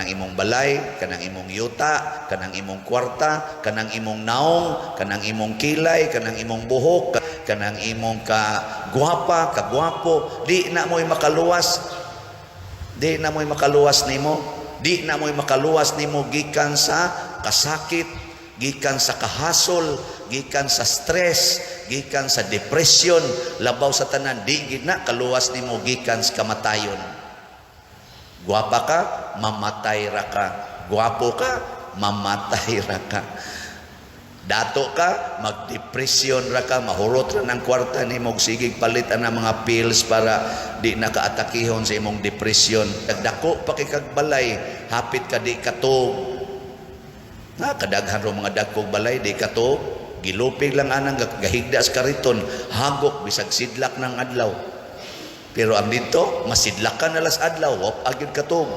Kanang imong balay, kanang imong yuta, kanang imong kwarta, kanang imong naong, kanang imong kilay, kanang imong buhok, kanang imong ka guwapa, kagwapo, di na mo'y makaluwas. Di na mo'y makaluwas nimo. Di na mo'y makaluwas nimo gikan sa kasakit, gikan sa kahasol, gikan sa stress, gikan sa depression, labaw sa tanan, di gid na kaluwas nimo gikan sa kamatayon. Guwapa ka, mamatay ra ka. Guwapo ka, mamatay ra ka. Dato ka, magdepresyon ra ka, mahurot ra ng kwarta nimo, sigig palit ang mga pills para di na kaatakihon sa imong depression. Dako pa kay kag balay, hapit ka di katog. Na kadaghan ro mga dagkog balay di katog, gilupig lang anang gahigda sa kariton, hagok bisag sidlak ng adlaw. Pero ang dito, masidlakan na las adlaw, wa pa gyud katog.